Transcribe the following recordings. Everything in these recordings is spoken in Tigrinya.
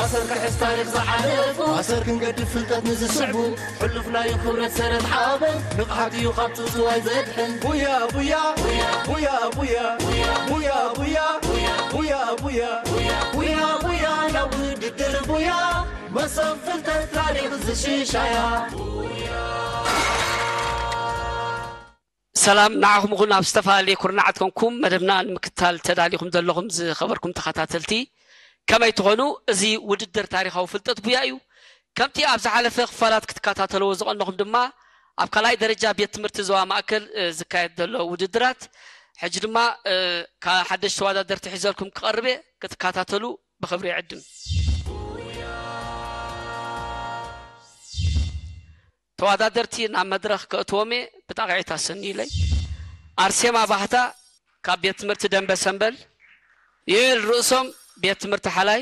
ኣሰር ክሕዝ ታሪኽ ዝሓለፉ ኣሰር ክንገድፍ ፍልጠት ንዝስዕቡ ሕሉፍ ናዩ ክብረት ሰረት ሓበን ንቕሓት እዩ ካብ ትውትዋይ ዘድሕን ቡያ ቡያ ቡያ ቡያ ቡያ ቡያ ቡያ ቡያ ቡያ ቡያ ቡያ ናብ ውድድር ቡያ መሶብ ፍልጠት ታሪኽ ዝሽሻያ ሰላም ንዓኹም ይኹን ኣብ ዝተፈላለየ ኩርናዓት ኮንኩም መደብና ንምክታል ተዳሊኹም ዘለኹም ዝኸበርኩም ተኸታተልቲ ከመይ ትኾኑ? እዚ ውድድር ታሪኻዊ ፍልጠት ቡያ እዩ። ከምቲ ኣብ ዝሓለፈ ክፋላት ክትከታተልዎ ዝቐነኹም ድማ ኣብ ካልኣይ ደረጃ ቤት ትምህርቲ ዞባ ማእከል ዝካየድ ዘሎ ውድድራት ሕጂ ድማ ሓደሽ ተወዳደርቲ ሒዘልኩም ክቐርብ ክትከታተሉ ብኽብሪ ይዕድም። ተወዳደርቲ ናብ መድረኽ ከእትዎም እየ ብጣቕዒት ኣሰንዩለይ። ኣርሴማ ባህታ ካብ ቤት ትምህርቲ ደንበ ሰምበል፣ ዮኤል ርእሶም ቤት ትምህርቲ ሓላይ፣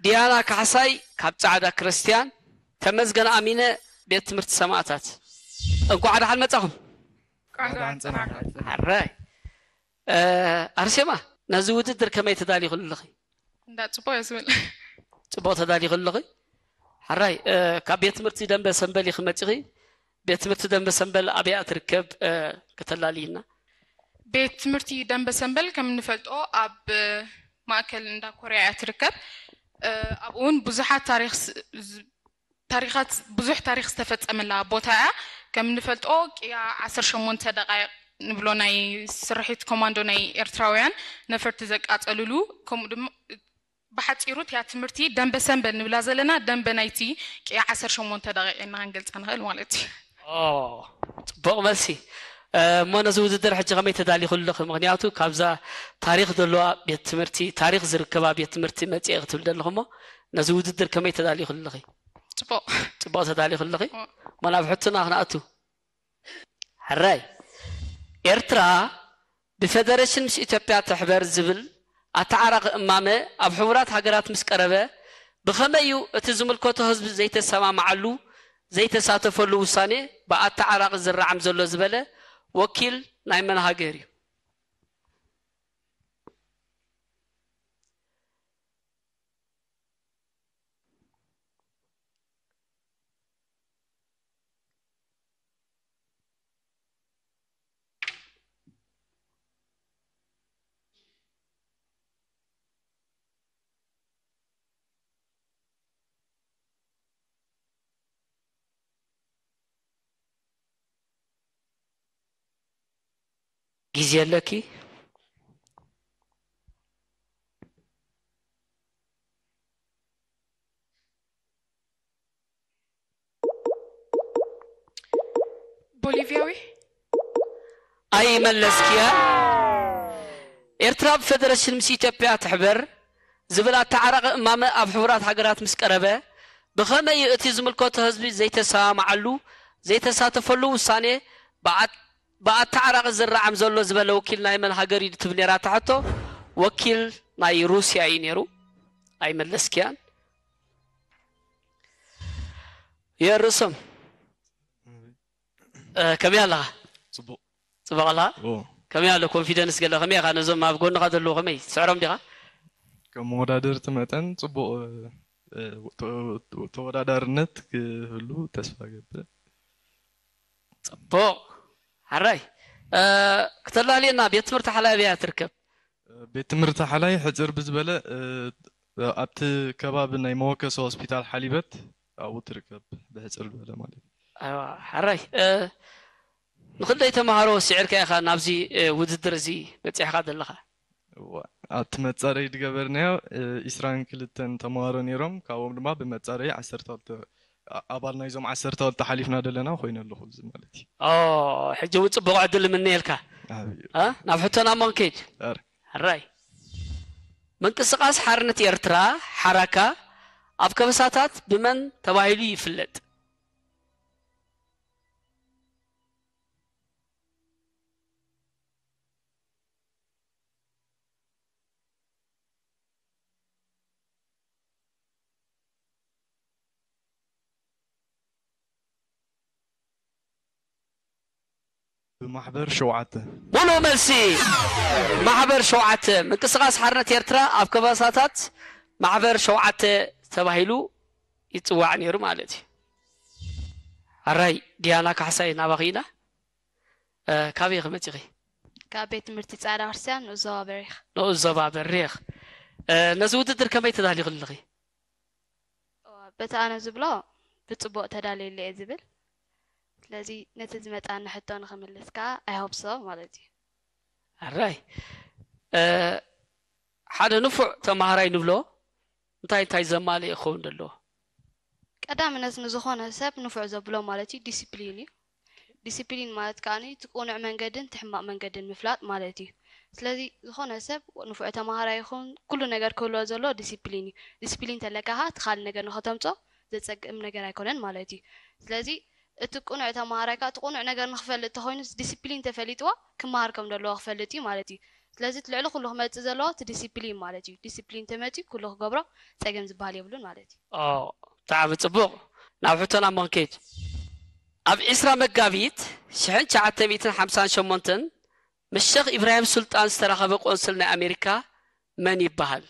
ዲያና ካሕሳይ ካብ ጻዕዳ ክርስትያን፣ ተመስገን ኣሚነ ቤት ትምህርቲ ሰማእታት። እንኳዕ ደሓን መጻኹም። ቋንቋ ኣንጸናዕና። ሓራይ ኣርሴማ ነዚ ውድድር ከመይ ተዳሊኹ ኣለኺ? እንዳ ጽቡቕ እየ ዝብል። ጽቡቕ ተዳሊኹ ኣለኺ። ሓራይ ካብ ቤት ትምህርቲ ደንበ ሰምበል ኢኺ መጺኺ። ቤት ትምህርቲ ደንበ ሰምበል ኣበይ እያ ትርከብ? ከተላልይና። ቤት ትምህርቲ ደንበ ሰምበል ከም እንፈልጦ ኣብ ማእከል እንዳ ኮርያ እያ ትርከብ። ኣብኡ እውን ብዙሓት ታሪኽ ታሪኻት ብዙሕ ታሪኽ ዝተፈጸመላ ቦታ እያ። ከም እንፈልጦ ቅያ ዓሰርተ ሸሞንተ ደቃይቕ ንብሎ ናይ ስርሒት ኮማንዶ ናይ ኤርትራውያን ነፈርቲ ዘቃጸልሉ ከምኡ ድማ ብሓጺሩ እቲያ ትምህርቲ ደንበ ሰንበል ንብላ ዘለና ደንበ ናይቲ ቅያ ዓሰርተ ሸሞንተ ደቂቕ ኢልና ክንገልጻ ንኽእል ማለት እዩ። ኦ ጽቡቕ መልሲ። እሞ ነዚ ውድድር ሕጂ ከመይ ተዳሊኹ ኣለኺ? ምኽንያቱ ካብዛ ታሪኽ ዘለዋ ቤት ትምህርቲ ታሪኽ ዝርከባ ቤት ትምህርቲ መጺኤ ክትብል ዘለኹ እሞ ነዚ ውድድር ከመይ ተዳሊኹ ኣለኺ? ጽቡቕ ጽቡቕ ተዳሊኹ ኣለኺ። እሞ ናብ ሕቶና ክንኣቱ። ሕራይ ኤርትራ ብፈደረሽን ምስ ኢትዮጵያ ትሕበር ዝብል ኣተዓራቒ እማመ ኣብ ሕቡራት ሃገራት ምስ ቀረበ ብኸመይ እዩ እቲ ዝምልከቶ ህዝቢ ዘይተሰማምዓሉ ዘይተሳተፈሉ ውሳኔ ብኣተዓራቒ ዝረዓም ዘሎ ዝበለ ወኪል ናይ መን ሃገር እዩ? ግዜ ኣለኪ። ቦሊቪያዊ ኣይመለስክያ። ኤርትራ ብፈደረሽን ምስ ኢትዮጵያ ትሕበር ዝብል ኣተዓራቒ እማመ ኣብ ሕቡራት ሃገራት ምስ ቀረበ ብኸመይ እዩ እቲ ዝምልከቶ ህዝቢ ዘይተሰማምዓሉ ዘይተሳተፈሉ ውሳኔ ብኣተዓራቒ ዝረዓም ዘሎ ዝበለ ወኪል ናይ መን ሃገር እዩ ትብል ነይራ እታ ሕቶ። ወኪል ናይ ሩስያ እዩ ነይሩ። ኣይመለስክያን። የርእሶም ከመይ ኣለኻ? ጽቡቕ ጽቡቕ ኣለኻ? ኦ ከመይ ኣሎ ኮንፊደንስ ገለ ከመይ ኢኻ ነዞም ኣብ ጎንኻ ዘለዉ ከመይ ትስዕሮም ዲኻ? ከም መወዳደርቲ መጠን ጽቡቕ እ፣ ተ- ተወዳዳርነት ክህሉ ተስፋ ገብር። ጽቡቕ ሓራይ እ፣ ክተላልየና ቤት ትምህርቲ ሓላይ ኣበይ እያ ትርከብ? ቤት ትምህርቲ ሓላይ ሕጽር ብዝበለ እ፣ ኣብቲ ከባቢ ናይ መወከሲ ሆስፒታል ሓሊበት ኣብኡ ትርከብ ብሕጽር ዝበለ ማለት እዩ። ኣይዋ ሓራይ እ፣ ንክንደይ ተምሃሮ ስዒርካ ኢኻ ናብዚ እ፣ ውድድር እዚ በጺሕካ ዘለኻ? እዋ፣ ኣብቲ መጻረይ ዝገበርናዮ እ፣ ዒስራን ክልተን ተምሃሮ ነይሮም ካብኦም ድማ ብመጻረይ ዓሰርተ ክልተ ኣ- ኣባል ናይዞም ዓሰርተ ክልተ ሓሊፍና ዘለና ኮይነ ኣለኹ እዚ ማለት እዩ። ኦ ሕጂ እውን ጽቡቕ ዕድል እምነየልካ። ኣብዩ እ፣ ናብ ሕቶና እሞ ክንከይድ። ዳር ሕራይ ምንቅስቓስ ሓርነት ኤርትራ ሓራካ ኣብ ከበሳታት ብመን ተባሂሉ ይፍለጥ? ብማሕበር ሸውዓተ ሙሉእ መልሲ። ማሕበር ሸውዓተ ምንቅስቓስ ሓርነት ኤርትራ ኣብ ከበሳታት ማሕበር ሸውዓተ ተባሂሉ ይጽዋዕ ነይሩ ማለት እዩ። ኣራይ ዲያና ካሕሳይ ናባኺ ኢና። እ፣ ካበይ ኢኺ መጺኺ? ካብ ቤት ትምህርቲ ጻዕዳ ክርስቲያን ንኡስ ዞባ በሪኽ። ንኡስ ዞባ በሪኽ። እ፣ ነዚ ውድድር ከመይ ተዳሊኺ ኣለኺ? እዋ፣ በቲ ኣነ ዝብሎ ብጽቡቕ ተዳልየለ እየ ዝብል። ስለዚ ነቲ ዝመጻኒ ሕቶ ንኽምልስ ከኣ I hope so ማለት እዩ። ኣራይ እ፣ ሓደ ንፉዕ ተማሃራይ ንብሎ እንታይ እንታይ ዘማልእ ክኸውን ዘለዎ? ቀዳምነት ንዝኾነ ሰብ ንፉዕ ዘብሎ ማለት እዩ ዲሲፕሊን እዩ። ዲሲፕሊን ማለት ከኣ እቲ ቅኑዕ መንገድን እቲ ሕማቕ መንገድን ምፍላጥ ማለት እዩ። ስለዚ ዝኾነ ሰብ ንፉዕ ተማሃራይ ይኹን ኩሉ ነገር ክህልዎ ዘለዎ ዲሲፕሊን እዩ። ዲሲፕሊን ተለካ ኸኣ እቲ ካልእ ነገር ንኸተምጾ ዘጸግም ነገር ኣይኮነን ማለት እዩ። ስለዚ እቲ ቅኑዕ ተማሃራይ ከኣ እቲ ቅኑዕ ነገር ንኽፈልጥ ተኾይኑ ዲሲፕሊን ተፈሊጥዎ ክመሃር ከም ዘለዎ ክፈልጥ እዩ ማለት እዩ። ስለዚ እቲ ልዕሊ ኩሉ ክመጽእ ዘለዎ እቲ ዲሲፕሊን ማለት እዩ። ዲሲፕሊን ተመጺኡ ኩሉ ክገብሮ ጸገም ዝበሃል የብሉን ማለት እዩ። ኦ፣ ብጣዕሚ ጽቡቕ። ናብ ሕቶና እሞ ክንከይድ። ኣብ ዕስራ መጋቢት ሽሕን ትሽዓተ ሚእትን ሓምሳን ሸሞንተን ምስ ሸኽ ኢብራሂም ሱልጣን ዝተራኸበ ቆንስል ናይ ኣሜሪካ መን ይበሃል?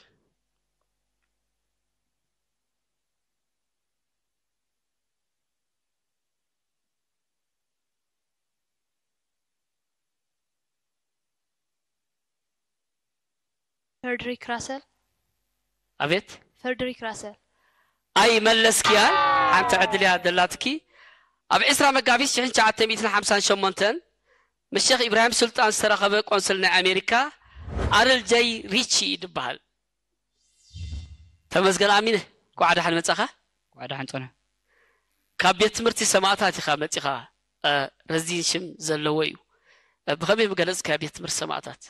ፍረድሪክ ራሰል። ኣቤት። ፍረድሪክ ራሰል። ኣይመለስክያን። ሓንቲ ዕድል እያ ደላትኪ። ኣብ ዕስራ መጋቢት ሽሕን ትሽዓተ ሚእትን ሓምሳን ሸሞንተን ምስ ሸኽ ኢብራሂም ሱልጣን ዝተራኸበ ቆንስል ናይ ኣሜሪካ ኣርል ጀይ ሪቺ እዩ ዝበሃል። ተመስገን ኣሚነ፣ ኳዕ ደሓን መጻኻ። ኳዕ ደሓን ጸና። ካብ ቤት ትምህርቲ ሰማእታት ኢኻ መጺኻ። እ፣ ረዚን ሽም ዘለዎ እዩ። እ፣ ብኸመይ ምገለጽካ ቤት ትምህርቲ ሰማእታት?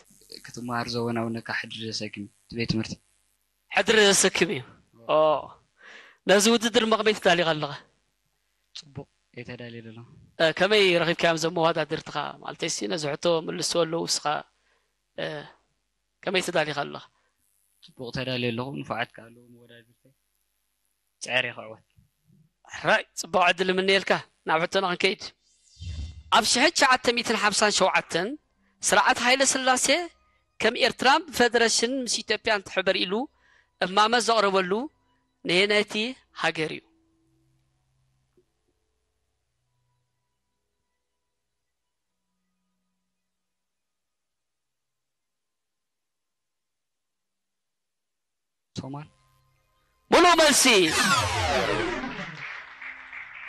ክትመሃር ዘወናውነካ ሕድሪ ዘሰክም እዩ እቲ ቤት ትምህርቲ። ሕድሪ ዘሰክም እዩ። ኦ፣ ነዚ ውድድር መቕመይ ተዳሊኻ ኣለኻ? ጽቡቕ እየ ተዳልየ ዘለኹ። እ፣ ከመይ ረኺብካዮም ዘመዋዳድርትኻ? ማለተይሲ ነዚ ሕቶ ምልስዎ ኣለዉ እስኻ፣ እ፣ ከመይ ተዳሊኻ ኣለኻ? ጽቡቕ ተዳልየ ኣለኹ። ንፉዓት ከኣ ኣለዉ መወዳድርተይ። ጽዕር እየ ክዕወት። ሕራይ ጽቡቕ ዕድል እምነየልካ። ናብ ሕቶና ክንከይድ። ኣብ ሽሕን ትሽዓተ ሚእትን ሓምሳን ሸውዓተን ስርዓት ሃይለ ስላሴ ከም ኤርትራ ብፈደረሽን ምስ ኢትዮጵያ እንትሕበር ኢሉ እማመ ዘቕረበሉ ነየነይቲ ሃገር እዩ? ሶማል። ሙሉእ መልሲ።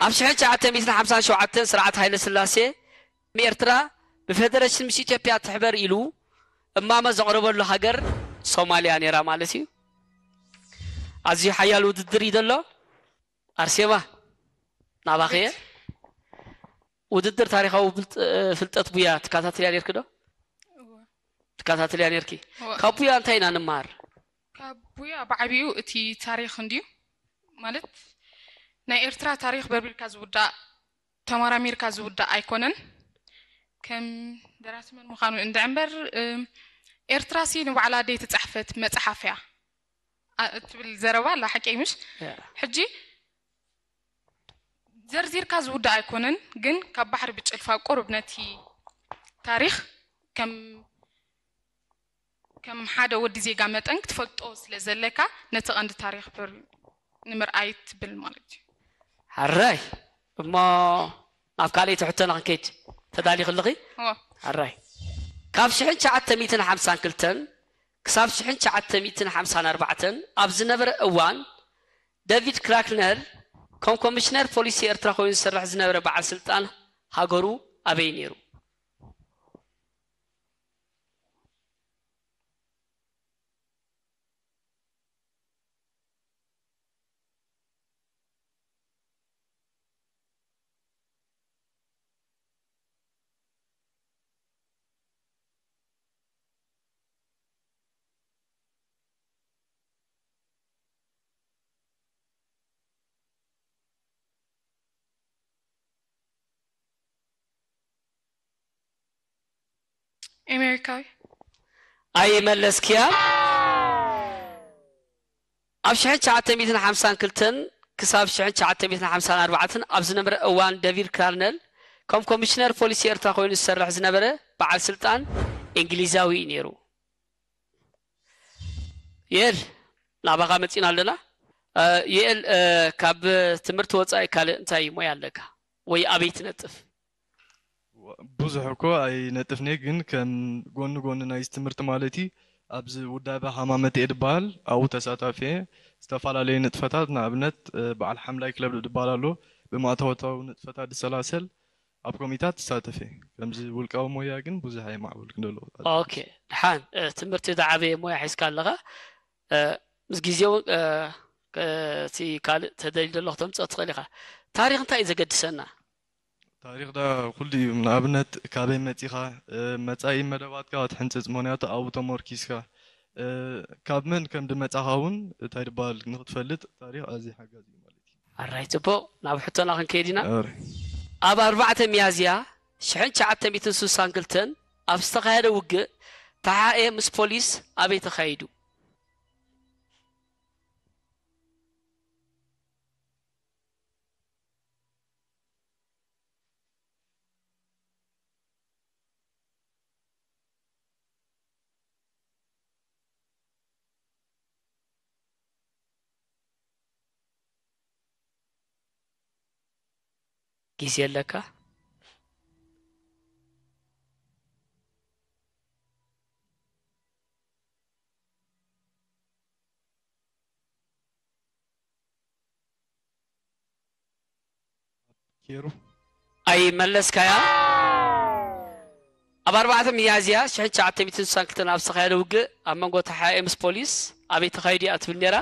ኣብ ሽሕን ትሽዓተ ሚእትን ሓምሳን ሸውዓተን ስርዓት ሃይለ ስላሴ ኤርትራ ብፌደሬሽን ምስ ኢትዮጵያ ትሕበር ኢሉ እማመ ዘቕረበሉ ሃገር ሶማልያ ነይራ ማለት እዩ። ኣዝዩ ሓያል ውድድር እዩ ዘሎ። ኣርሴማ ናባኸየ ውድድር ታሪኻዊ ብልጥ- ፍልጠት ቡያ ትከታተልያ ነርኪ ዶ? እወ። ትከታተልያ ነርኪ። እወ። ካብ ቡያ እንታይ ኢና ንመሃር? ካብ ቡያ ብዓቢኡ እቲ ታሪኽ እንድዩ ማለት ናይ ኤርትራ ታሪኽ በርቢርካ ዝውዳእ ተመራሚርካ ዝውዳእ ኣይኮነን። ከም ደራሲ መን ምዃኑ እንድዒ እምበር እም፣ ኤርትራሲ ንባዕላ ደይ ተጻሕፈት መጽሓፍ እያ ኣ- እትብል ዘረባ ኣላ ሓቀይ ምሽ? ሕጂ ዘርዚርካ ዝውዳእ ኣይኮነን፣ ግን ካብ ባሕሪ ብጭልፋ ቁሩብ ነቲ ታሪኽ ከም ከም ሓደ ወዲ ዜጋ መጠን ክትፈልጦ ስለ ዘለካ ነቲ ቀንዲ ታሪኽ ብር ንምርኣይ ትብል ማለት እዩ። ሕራይ እሞ ናብ ካልኣይቲ ሕቶና ክንከይድ ተዳሊኺ ኣለኺ? እወ። ሕራይ ካብ ሽሕን ትሽዓተ ሚእትን ሓምሳን ክልተን ክሳብ ሽሕን ትሽዓተ ሚእትን ሓምሳን ኣርባዕተን ኣብ ዝነበረ እዋን ዴቪድ ክላክነር ከም ኮሚሽነር ፖሊሲ ኤርትራ ኮይኑ ዝሰርሕ ዝነበረ በዓል ስልጣን ሃገሩ ኣበይ ነይሩ? ኣሜሪካዊ። ኣይመለስክያ። ኣብ ሽሕን ትሽዓተ ሚእትን ሓምሳን ክልተን ክሳብ ሽሕን ትሽዓተ ሚእትን ሓምሳን ኣርባዕተን ኣብ ዝነበረ እዋን ዴቪድ ክላርነል ከም ኮሚሽነር ፖሊሲ ኤርትራ ኮይኑ ዝሰርሕ ዝነበረ በዓል ስልጣን እንግሊዛዊ እዩ ነይሩ። የል ናባኻ መጺና ኣለና። ዩኤል፣ ካብ ትምህርቲ ወፃኢ ካልእ እንታይ ሞያ ኣለካ? ወይ ኣበይ ትነጥፍ? ብዙሕ እኮ ኣይነጥፍኔ፣ ግን ከም ጎኒ ጎኒ ናይ ትምህርቲ ማለት እዩ፣ ኣብዚ ውዳበ ሃማመት እየ ድበሃል፣ ኣብኡ ተሳታፊ እየ። ዝተፈላለዩ ንጥፈታት፣ ንኣብነት በዓል ሓምላይ ክለብ ድበሃል ኣሎ፣ ብማእታወታዊ ንጥፈታት ድሰላሰል፣ ኣብ ኮሚታት ትሳተፍ እየ። ከምዚ ውልቃዊ ሞያ ግን ብዙሕ ኣይማዕበልኩን ዘለኹ። ኦኬ፣ ድሓን ትምህርቲ ዝዓበየ ሞያ ሒዝካ ኣለኻ። ምስ ግዜው እቲ ካልእ ተደልዩ ዘለኹ ተምፅኦ ትኽእል ኢኻ። ታሪኽ እንታይ እዩ ዘገድሰና? ታሪኽ ዳ ኩሉ እዩ። ንኣብነት ካበይ መፂኻ፣ መፃኢ መደባትካ ክትሕንፅፅ፣ ምክንያቱ ኣብኡ ተመርኪስካ ካብ መን ከም ድመፃኻ እውን እንታይ ድበሃል ንክትፈልጥ ታሪኽ ኣዝዩ ሓጋዚ እዩ ማለት እዩ። ኣራይ፣ ፅቡቕ፣ ናብ ሕቶና ክንከይድ ኢና። ኣብ ኣርባዕተ ሚያዝያ ሽሕን ትሽዓተ ሚእትን ስሳን ክልተን ኣብ ዝተኻየደ ውግእ ተሓኤ ምስ ፖሊስ ኣበይ ተኻይዱ? ግዜ ኣለካ? ኬሩ ኣይመለስካያ። ኣብ ኣርባዕተ ሚያዝያ ሽሕን ትሽዓተ ሚእትን ስሳን ክልተን ኣብ ዝተኻየደ ውግእ ኣብ መንጎ ተሓኤ ምስ ፖሊስ ኣበይ ተኻይዱ እያ ትብል ነይራ?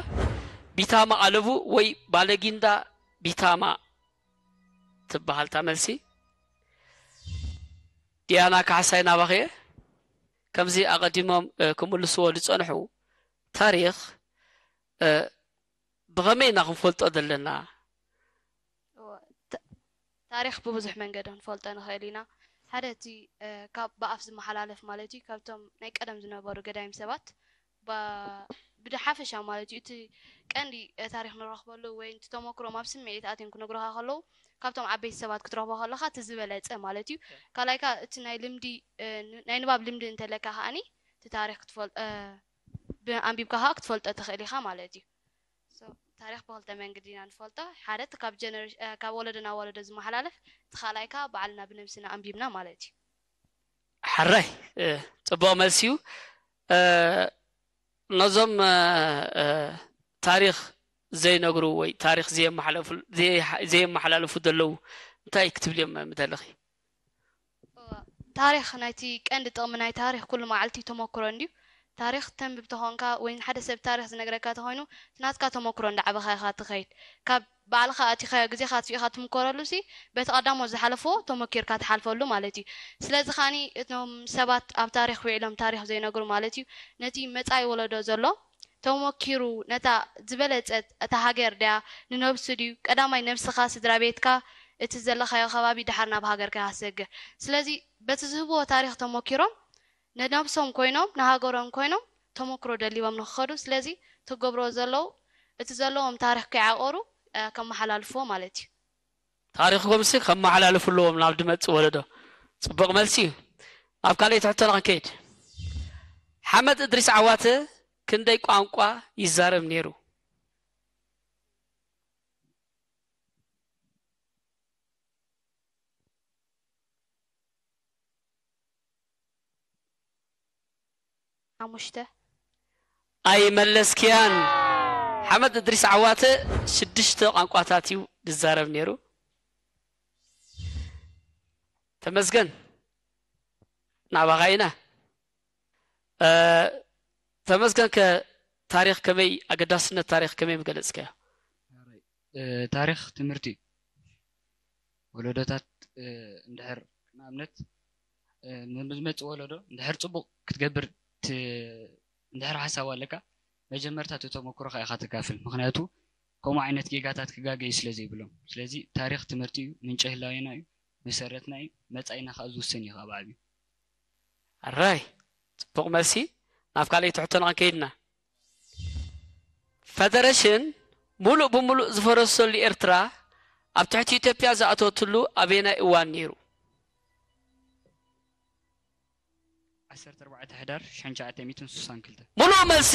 ቢታማ ኣለቡ ወይ ባለጊንዳ ቢታማ ትበሃል እታ መልሲ። ዲያና ካሕሳይ ናባኺ እየ። ከምዚ ኣቐዲሞም ክምልስዎ ዝጸንሑ ታሪኽ ብኸመይ ኢና ክንፈልጦ ዘለና? ታሪኽ ብብዙሕ መንገዲ ክንፈልጦ ንኽእል ኢና። ሓደ እቲ ካብ ብኣፍ ዝመሓላለፍ ማለት እዩ፣ ካብቶም ናይ ቀደም ዝነበሩ ገዳይም ሰባት ብሓፈሻ ማለት እዩ። እቲ ቀንዲ ታሪኽ ንረኽበሉ ወይ እቲ ተመክሮም ኣብ ስምዒት ኣትዮም ክነግሩኻ ከለዉ ካብቶም ዓበይቲ ሰባት ክትረኽቦ ከለኻ እቲ ዝበለፀ ማለት እዩ። ካልኣይ ከዓ እቲ ናይ ልምዲ ናይ ንባብ ልምዲ እንተለካ ከዓኒ እቲ ታሪኽ ክትፈል ኣንቢብካ ከዓ ክትፈልጦ ትኽእል ኢኻ ማለት እዩ። ታሪኽ ብክልተ መንገዲ ኢና ንፈልጦ። ሓደ እቲ ካብ ጀነሬሽን ካብ ወለዶ ናብ ወለዶ ዝመሓላለፍ፣ እቲ ካልኣይ ከዓ ባዕልና ብነብስና ኣንቢብና ማለት እዩ። ሕራይ፣ ፅቡቕ መልሲ እዩ። ነዞም ታሪኽ ዘይነግሩ ወይ ታሪኽ ዘየመሓላልፉ ዘለዉ እንታይ ክትብል እዮም ምደለኺ? ታሪኽ ናይቲ ቀንዲ ጥቕሚ ናይ ታሪኽ ኩሉ መዓልቲ ተመክሮ እንድዩ። ታሪኽ ተንብብ ተኾንካ ወይ ንሓደ ሰብ ታሪኽ ዝነግረካ ተኾይኑ እቲ ናትካ ተመክሮ እንዳዓበኻ ኢኻ ትኸይድ። ካብ ባዕልኻ ኣቲኻዮ ግዜኻ ኣጥፊእኻ ትምኮረሉ ሲ በቲ ቀዳሞት ዝሓለፍዎ ተመኪርካ ትሓልፈሉ ማለት እዩ። ስለዚ ኻኒ እቶም ሰባት ኣብ ታሪኽ ውዒሎም ታሪኽ ዘይነግሩ ማለት እዩ ነቲ መጻኢ ወለዶ ዘሎ ተመኪሩ ነታ ዝበለጸት እታ ሃገር ድያ ንነብሱ ድዩ ቀዳማይ ነብስኻ ስድራ ቤትካ እቲ ዘለኻዮ ከባቢ ድሓር ናብ ሃገርካ ሃሰግር ስለዚ በቲ ዝህብዎ ታሪኽ ተመኪሮም ንነብሶም ኮይኖም ንሃገሮም ኮይኖም ተመክሮ ደሊቦም ንክኸዱ ስለዚ ትገብሮ ዘለዉ እቲ ዘለዎም ታሪኽ ከይዓቆሩ ከመሓላልፍዎ ማለት እዩ። ታሪኽኩም ሲ ከመሓላልፉ ኣለዎም ናብ ድመጽእ ወለዶ። ጽቡቕ መልሲ እዩ። ናብ ካልኣይቲ ሕቶና ክንከይድ። ሓመድ እድሪስ ዓዋተ ክንደይ ቋንቋ ይዛረብ ነይሩ? ሓሙሽተ ኣይመለስክያን። ሓመድ እድሪስ ዓዋተ ሽዱሽተ ቋንቋታት እዩ ዝዛረብ ነይሩ። ተመስገን ናባኻ ኢና። ተመስገን ከ ታሪኽ ከመይ ኣገዳስነት ታሪኽ ከመይ ምገለጽካዮ? ታሪኽ ትምህርቲ እዩ። ወለዶታት እንድሕር ንኣብነት ንዝመፅእ ወለዶ እንድሕር ፅቡቕ ክትገብር እንድሕር ሓሳብ ኣለካ መጀመርታ እቲ ተመክሮኻ ኢኻ ተካፍል። ምክንያቱ ከምኡ ዓይነት ጌጋታት ክጋገዩ ስለ ዘይብሎም። ስለዚ ታሪኽ ትምህርቲ እዩ፣ ምንጪ ህላዌና እዩ፣ መሰረትና እዩ፣ መፃኢና ከዓ ዝውስን እዩ ከዓ ብዓብዩ። ኣራይ ፅቡቕ መልሲ። ናብ ካልኣይቲ ሕቶና ክንከይድና። ፈደረሽን ሙሉእ ብሙሉእ ዝፈረሰሉ ኤርትራ ኣብ ትሕቲ ኢትዮጵያ ዝኣተወትሉ ኣበየናይ እዋን ነይሩ? ዓሰርተ ኣርባዕተ ሕዳር ሽሕን ትሽዓተ ሚእትን ስሳን ክልተ። ሙሉእ መልሲ።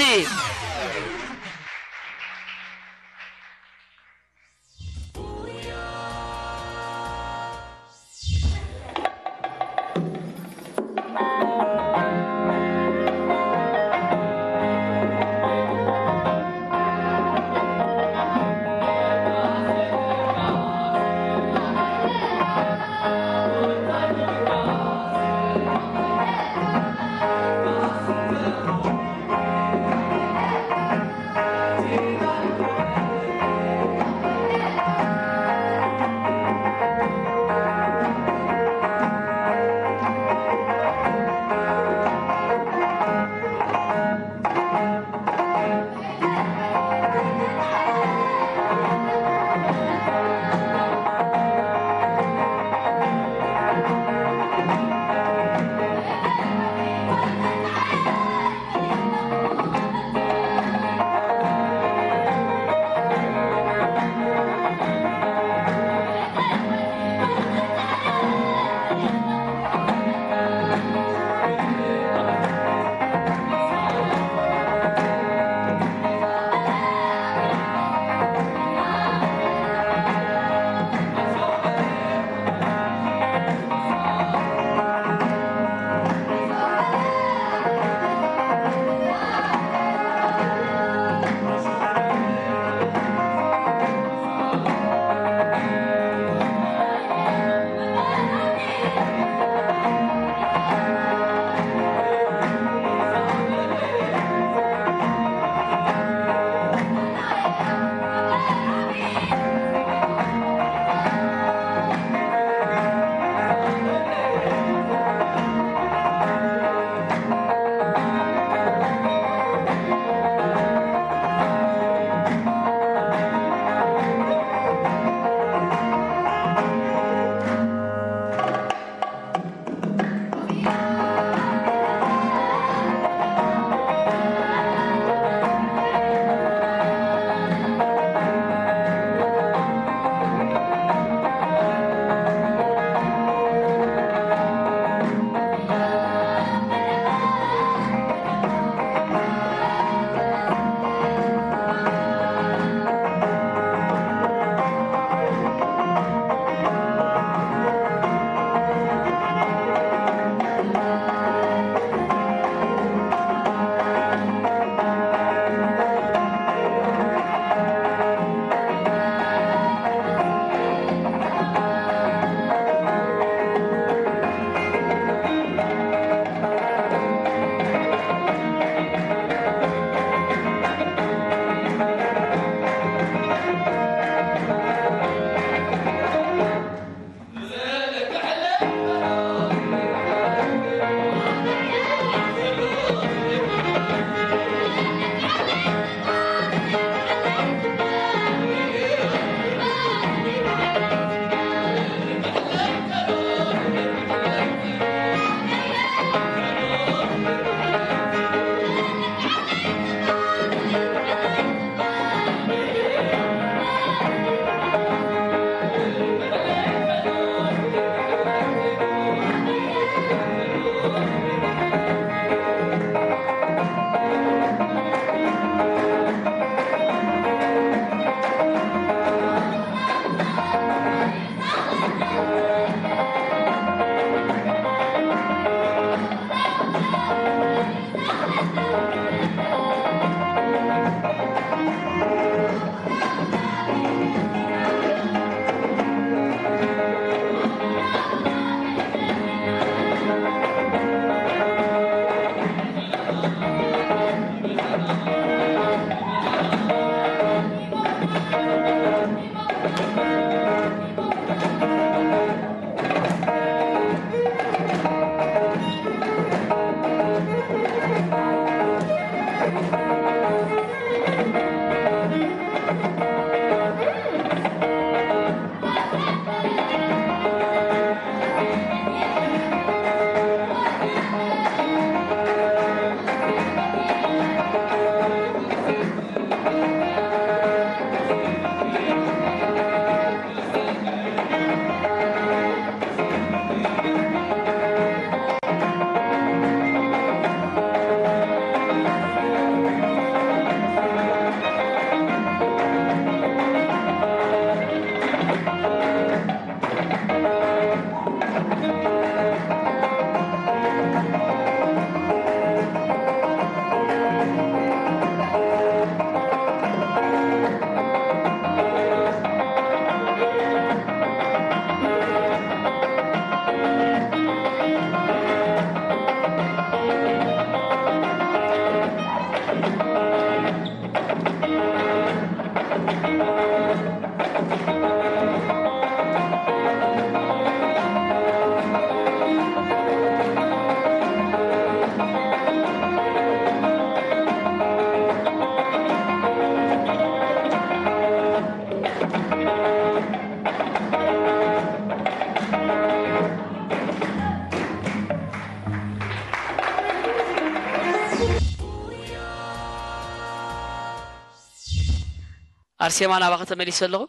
ኣርሴማ፣ ናባኸ ተመሊሰ ኣለኹ።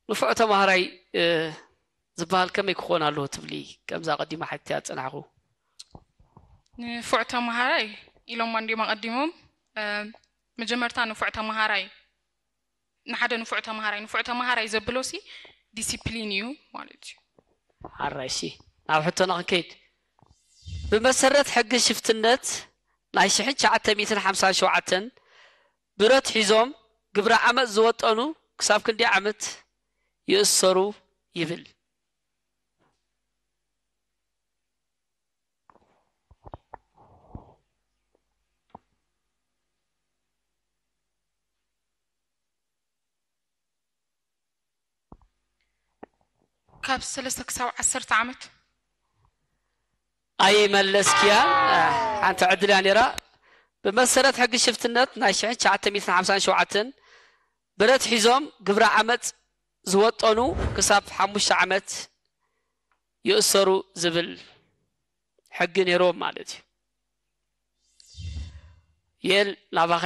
ንፉዕ ተማሃራይ ዝበሃል ከመይ ክኾን ኣለዎ ትብሊ? ከምዛ ቀዲማ ሓቲያ ዝጸናሕኩ። ንፉዕ ተማሃራይ ኢሎማ እንዲዮም ኣቐዲሞም። መጀመርታ ንፉዕ ተማሃራይ፣ ንሓደ ንፉዕ ተማሃራይ ንፉዕ ተማሃራይ ዘብሎ ሲ ዲሲፕሊን እዩ ማለት እዩ። ሓራይ ሲ ናብ ሕቶና ክንከይድ። ብመሰረት ሕጊ ሽፍትነት ናይ ሽሕን ትሽዓተ ሚእትን ሓምሳን ሸውዓተን ብረት ሒዞም ግብረ ዓመፅ ዝወጠኑ ክሳብ ክንደይ ዓመት ይእሰሩ ይብል? ካብ ሰለስተ ክሳብ ዓሰርተ ዓመት። ኣይመለስክያን። ሓንቲ ዕድል እያ ነይራ። ብመሰረት ሕጊ ሽፍትነት ናይ ሽሕን ትሽዓተ ሚእትን ሓምሳን ሸውዓተን ብረት ሒዞም ግብረ ዓመፅ ዝወጠኑ ክሳብ ሓሙሽተ ዓመት ይእሰሩ ዝብል ሕጊ ነይርዎም ማለት እዩ። ዩኤል ናባኸ።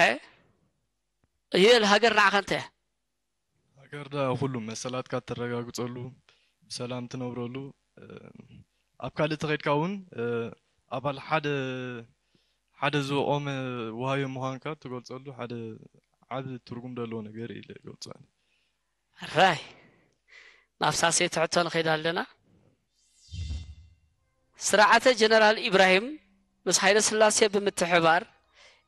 ዩኤል፣ ሃገር ንዓኸ እንታይ እያ? ሃገር ዳ ኩሉ መሰላትካ እተረጋግፀሉ፣ ብሰላም ትነብረሉ፣ ኣብ ካልእ ተኸይድካ እውን ኣባል ሓደ ሓደ ዝቆመ ውሃዮ ምዃንካ ትገልፀሉ ሓደ ዓቢ ትርጉም ዘለዎ ነገር ኢለ ይገልፀሉ። ራይ ናብ ሳልሰይቲ ሕቶ ንኸይድ ኣለና። ስርዓተ ጀነራል ኢብራሂም ምስ ሃይለ ስላሴ ብምትሕባር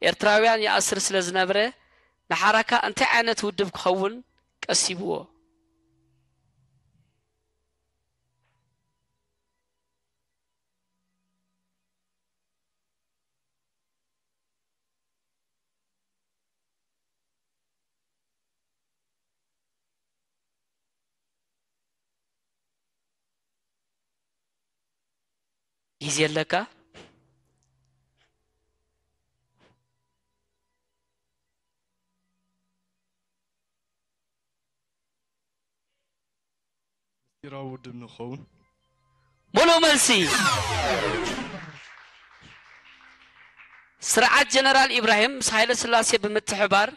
ኤርትራውያን ይኣስር ስለ ዝነበረ ንሓራካ እንታይ ዓይነት ውድብ ክኸውን ቀሲብዎ? ግዜ ኣለካ። ምስጢራዊ ውድብ ንኸውን። ሙሉእ መልሲ። ስርዓት ጀነራል ኢብራሂም ምስ ሃይለ ስላሴ ብምትሕባር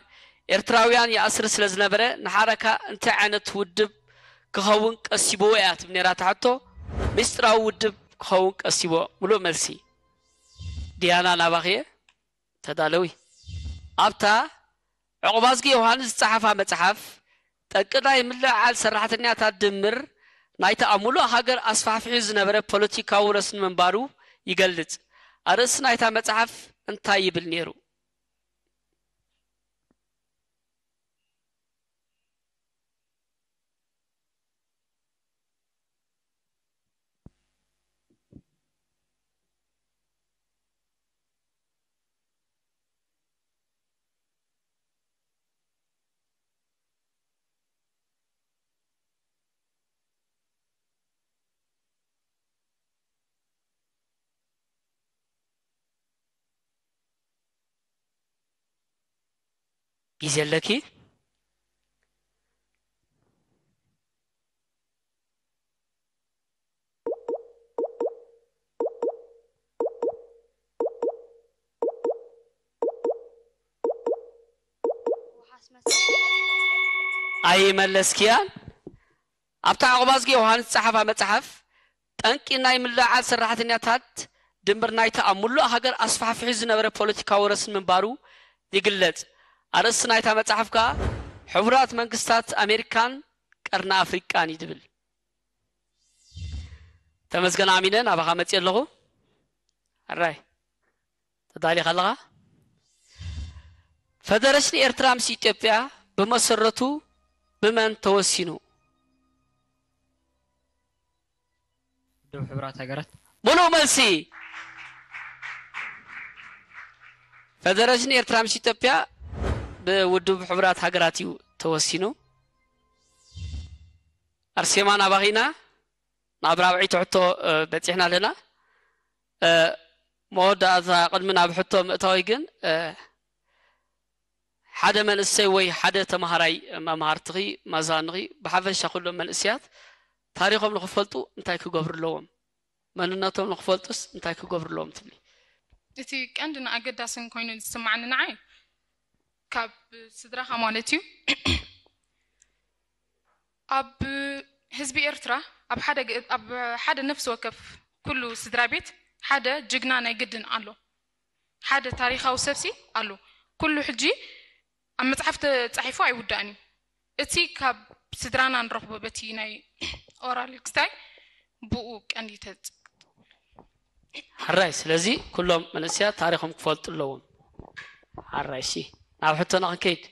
ኤርትራውያን ይኣስር ስለ ዝነበረ ንሓረካ እንታይ ዓይነት ውድብ ክኸውን ቀሲብዎ እያ ትብል ነይራ እታ ሕቶ። ምስጢራዊ ውድብ ክኸውን ቀሲብዎ። ሙሉእ መልሲ። ዲያና ናባኽየ። ተዳለዊ። ኣብታ ዕቑባዝጊ ዮሃንስ ዝጸሓፋ መጽሓፍ፣ ጠንቂ ናይ ምልዕዓል ሰራሕተኛታት ድምር ናይታ ኣብ ምሉእ ሃገር ኣስፋሕፊሑ ዝነበረ ፖለቲካዊ ረስኒ ምንባሩ ይገልጽ። ኣርእስቲ ናይታ መጽሓፍ እንታይ ይብል ነይሩ? ግዜ ኣለኪ። ኣይመለስክያን። ኣብታ ዕቑባዝጊ ዮሃንስ ዝጸሓፋ መጽሓፍ፣ ጠንቂ ናይ ምልዕዓል ሰራሕተኛታት ድምር ናይቲ ኣብ ምሉእ ሃገር ኣስፋሕፊሑ ዝነበረ ፖለቲካዊ ረስኒ ምንባሩ ይግለጽ። ኣርእስቲ ናይታ መጽሓፍ ከኣ፣ ሕቡራት መንግስታት ኣሜሪካን ቀርኒ ኣፍሪቃን እዩ ዝብል። ተመስገን ኣሚነ፣ ናባኻ መጽእ ኣለኹ። ሕራይ። ተዳሊኻ ኣለኻ? ፈደረሽን ኤርትራ ምስ ኢትዮጵያ ብመሰረቱ ብመን ተወሲኑ? ውድብ ሕቡራት ሃገራት። ሙሉእ መልሲ። ፈደረሽን ኤርትራ ምስ ኢትዮጵያ ብውድብ ሕቡራት ሃገራት እዩ ተወሲኑ። ኣርሴማ ናባኺና። ናብ ራብዐይቲ ሕቶ በፂሕና ኣለና። መወዳእታ ቅድሚ ናብ ሕቶ ምእታወይ ግን ሓደ መንእሰይ ወይ ሓደ ተምሃራይ መምሃርትኺ መዛንኺ ብሓፈሻ ኩሎም መንእሰያት ታሪኾም ንኽፈልጡ እንታይ ክገብሩ ኣለዎም? መንነቶም ንኽፈልጡስ እንታይ ክገብሩ ኣለዎም ትብሊ? እቲ ቀንድን ኣገዳስን ኮይኑ ዝስማዓኒ ንዓይ ካብ ስድራኻ ማለት እዩ ኣብ ህዝቢ ኤርትራ ኣብ ሓደ ግ- ኣብ ሓደ ነፍሲ ወከፍ ኩሉ ስድራ ቤት ሓደ ጅግና ናይ ግድን ኣሎ። ሓደ ታሪኻዊ ሰብሲ ኣሎ። ኩሉ ሕጂ ኣብ መጽሓፍ ተጻሒፉ ኣይውዳእን እዩ። እቲ ካብ ስድራና ንረኽቦ በቲ ናይ ኦራል ክስታይ ብኡ ቀንዲ ተጽ ሓራይ። ስለዚ ኩሎም መንእሰያት ታሪኾም ክፈልጡ ኣለዎም። ሓራይ። እሺ፣ ናብ ሕቶና ክንከይድ።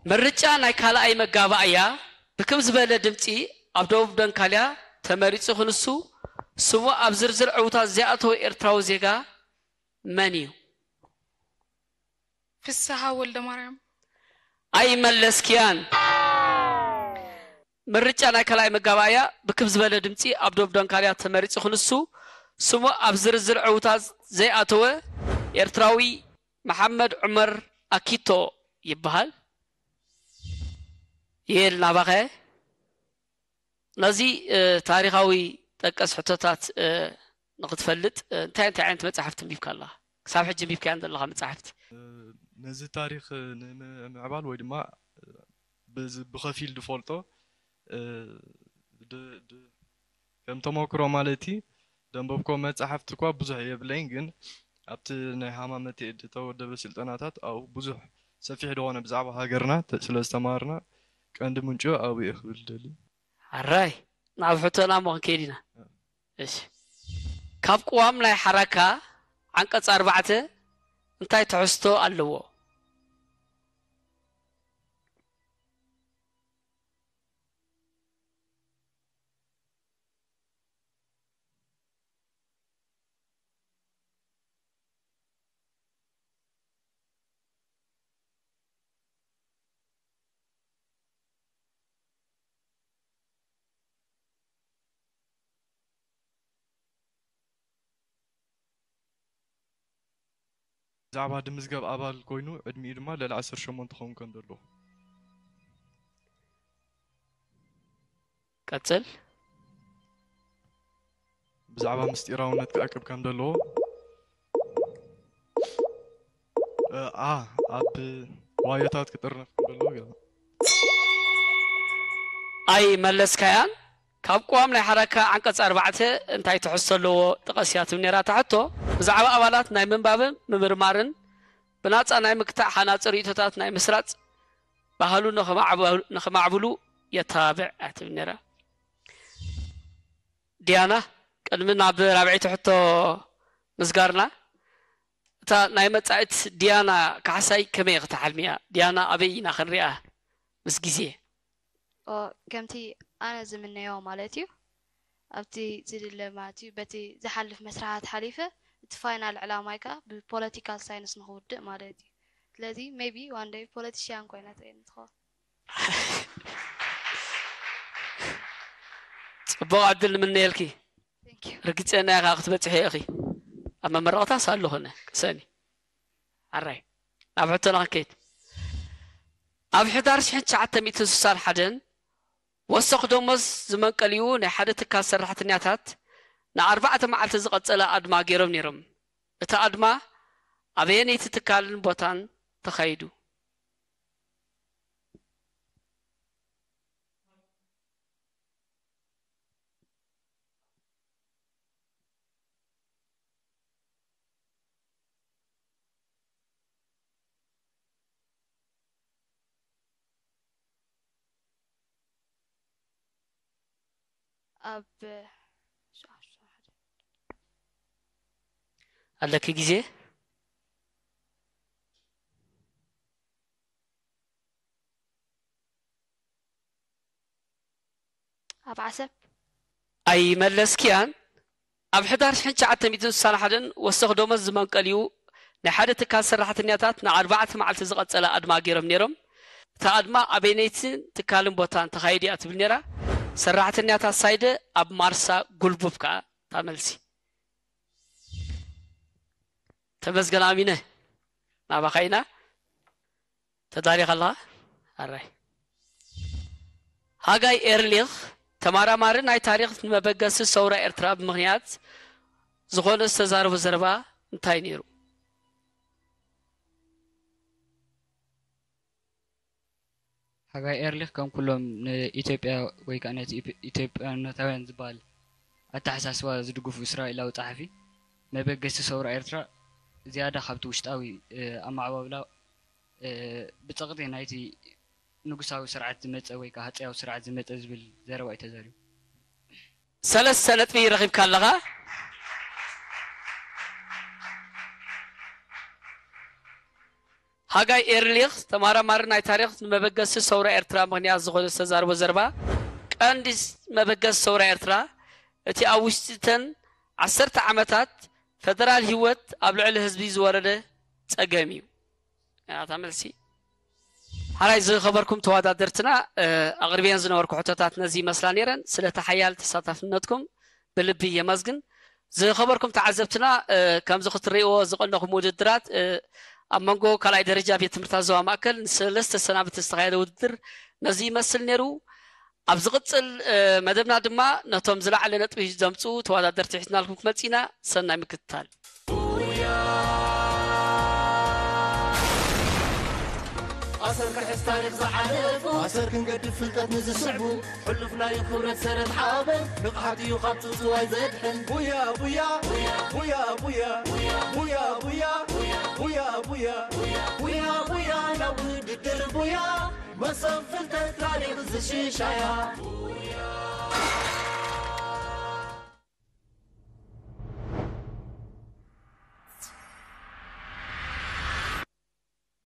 ምርጫ ናይ ካልኣይ መጋባእያ ብክም ዝበለ ድምፂ ኣብ ደቡብ ደንካልያ ተመሪፁ ክንሱ፣ ስሙ ኣብ ዝርዝር ዕውታት ዘይኣተወ ኤርትራዊ ዜጋ መን እዩ? ፍስሃ ወልደ ማርያም። ኣይመለስክያን። ምርጫ ናይ ካልኣይ መጋባእያ ብክብ ዝበለ ድምፂ ኣብ ደቡብ ደንካልያ ተመሪፁ ክንሱ፣ ስሙ ኣብ ዝርዝር ዕውታት ዘይኣተወ ኤርትራዊ መሓመድ ዑመር ኣኪቶ ይበሃል። ይል ናባኸ። ነዚ እ፣ ታሪኻዊ ጠቀስ ሕቶታት እ፣ ንኽትፈልጥ እ፣ እንታይ እንታይ ዓይነት መጻሕፍቲ ኣንቢብካ ኣለኻ? ክሳብ ሕጂ ኣንቢብካየን ዘለኻ መጻሕፍቲ? ነዚ ታሪኽ ንምምዕባል ወይ ድማ ብዚ ብኸፊል ዝፈልጦ እ፣ ድ- ድ- ከም ተመክሮ ማለት እዩ ደንበብኮ መጻሕፍቲ እኳ ብዙሕ የብለይን፣ ግን ኣብቲ ናይ ሃማመቴ ዝተወደበ ስልጠናታት ኣብኡ ብዙሕ ሰፊሕ ዝኾነ ብዛዕባ ሃገርና ተ- ስለ ዝተማሃርና ቀንዲ ምንጭኡ ኣብኡ እየ ክብል ደሊ። ኣራይ ናብ ሕቶና እሞ ክንከይድ ኢና። እሺ፣ ካብ ቅዋም ናይ ሓራካ ዓንቀጽ ኣርባዕተ እንታይ ትሕዝቶ ኣለዎ? ብዛዕባ ድምዝገብ ኣባል ኮይኑ ዕድሚኡ ድማ ልዕሊ ዓሰርተ ሸሞንተ ክኸውን ከም ዘለዎ። ቀጽል። ብዛዕባ ምስጢራውነት ክዕቅብ ከም ዘለዎ እ፣ ኣ ኣብ ዋዮታት ክጥርነፍ ከም ዘለዎ ገለ። ኣይመለስካያን። ካብ ቅዋም ናይ ሓራካ ዓንቀጽ ኣርባዕተ እንታይ ትሕዝቶ ኣለዎ? ጥቐስ እያ ትብል ነይራ እታ ሕቶ። ብዛዕባ ኣባላት ናይ ምንባብን ምምርማርን ብናጻ ናይ ምክታዕ ሓናጺ ርእይቶታት ናይ ምስራጽ ባህሉ ንኸማዕበሉ- ንኸማዕብሉ የተባብዕ እያ ትብል ነይራ። ዲያና፣ ቅድሚ ናብ ራብዐይቲ ሕቶ ምስጋርና፣ እታ ናይ መጻኢት ዲያና ካሕሳይ ከመይ ክትሓልምያ? ዲያና ኣበይ ኢና ክንሪኣ ምስ ግዜ? ኦ፣ ከምቲ ኣነ ዝምነዮ ማለት እዩ። ኣብቲ ዝድለ ማለት እዩ፣ በቲ ዝሓልፍ መስርሓት ሓሊፈ፣ እቲ ፋይናል ዕላማይ ከኣ ብፖለቲካል ሳይንስ ንኽውድእ ማለት እዩ። ስለዚ ሜቢ ዋን ደይ ፖለቲሽያን ኮይነ ትርእየኒ ትኸውን። ጽቡቕ ዕድል ንምነየልኪ። Thank you። ርግጸኛ ኢኻ ክትበጽሒ ኢኺ። ኣብ መመረቕታስ ኣለኹ ኣነ ቅሰኒ። ኣራይ፣ ናብ ሕቶና ክንከይድ። ኣብ ሕዳር ሽሕን ትሽዓተ ሚእትን ስሳን ሓደን ወሰኽ ደሞዝ ዝመንቀሊኡ ናይ ሓደ ትካል ሰራሕተኛታት ንኣርባዕተ መዓልቲ ዝቐጸለ ኣድማ ገይሮም ነይሮም። እቲ ኣድማ ኣበየነይቲ ትካልን ቦታን ተኻይዱ? ኣብ ኣለኪ ግዜ? ኣብ ዓሰብ ኣይመለስክያን። ኣብ ሕዳር ሽሕን ትሽዓተ ሚእትን ስሳን ሓደን ወሰኽ ደሞዝ ዝመንቀሊኡ ናይ ሓደ ትካል ሰራሕተኛታት ንኣርባዕተ መዓልቲ ዝቐጸለ ኣድማ ገይሮም ነይሮም። እታ ኣድማ ኣበይነይትን ትካልን ቦታን ተኻይድ እያ ትብል ነይራ። ሰራሕተኛታት ሳይደ ኣብ ማርሳ ጉልቡብ ከኣ እታ መልሲ። ተመስገን ኣሚነ ናባኻ ኢና። ተዳሊኻ ኣለኻ? ኣራይ። ሃጋይ ኤርሊኽ ተመራማሪ ናይ ታሪኽ ንመበገሲ ሰውራ ኤርትራ ብምኽንያት ዝኾነ ዝተዛረቦ ዘረባ እንታይ ነይሩ? ሓጋይ ኤርሊኽ ከም ኩሎም ንኢትዮጵያ ወይ ከዓ ነቲ ኢትዮጵያነታውያን ዝበሃል ኣተሓሳስባ ዝድግፉ እስራኤላዊ ጸሓፊ፣ መበገሲ ሰውራ ኤርትራ ዝያዳ ካብቲ ውሽጣዊ ኣመዓባብላ ብጸቕጢ ናይቲ ንጉሳዊ ስርዓት ዝመጸ ወይ ከዓ ሃጸያዊ ስርዓት ዝመጸ ዝብል ዘረባ እዩ ተዛሪቡ። ሰለስተ ነጥቢ ረኺብካ ኣለኻ። ሃጋይ ኤርሊኽ ተማራማሪ ናይ ታሪኽ ንመበገሲ ሰውራ ኤርትራ ምኽንያት ዝኾነ ዝተዛርቦ ዘረባ ቀንዲ መበገሲ ሰውራ ኤርትራ እቲ ኣብ ውሽጢ እተን ዓሰርተ ዓመታት ፈደራል ህይወት ኣብ ልዕሊ ህዝቢ ዝወረደ ጸገም እዩ። ናታ መልሲ ሓራይ ዝኸበርኩም ተወዳደርትና ኣቕርብየን ዝነበርኩ ሕቶታት ነዚ ይመስላ ነይረን። ስለቲ ሓያል ተሳታፍነትኩም ብልቢ የመስግን። ዝኸበርኩም ተዓዘብትና ከምዚ ክትርእይዎ ዝቐነኹም ውድድራት ኣብ መንጎ ካልኣይ ደረጃ ቤት ትምህርታት ዞባ ማእከል ንሰለስተ ሰናብቲ ዝተኻየደ ውድድር ነዚ ይመስል ነይሩ። ኣብ ዝቕጽል መደብና ድማ ነቶም ዝለዓለ ነጥቢ ዘምጽኡ ተወዳደርቲ ሒዝናልኩም ክመጽእ ኢና። ሰናይ ምክትታል። ኣሰር ክሕዝ ታሪኽ ዝሓለፉ ኣሰር ክንገድፍ ፍልጠት ንዝስዕቡ ሕሉፍ ናዩ ክብረት ሰረት ሓበን ንቕሓት እዩ ካብ ጽውጽዋይ ዘድሕን ቡያ ቡያ ቡያ ቡያ ቡያ ቡያ ቡያ ቡያ ቡያ ቡያ ናብ ውድድር ቡያ መሰብ ፍልጠት ታሪኽ ዝሽሻያ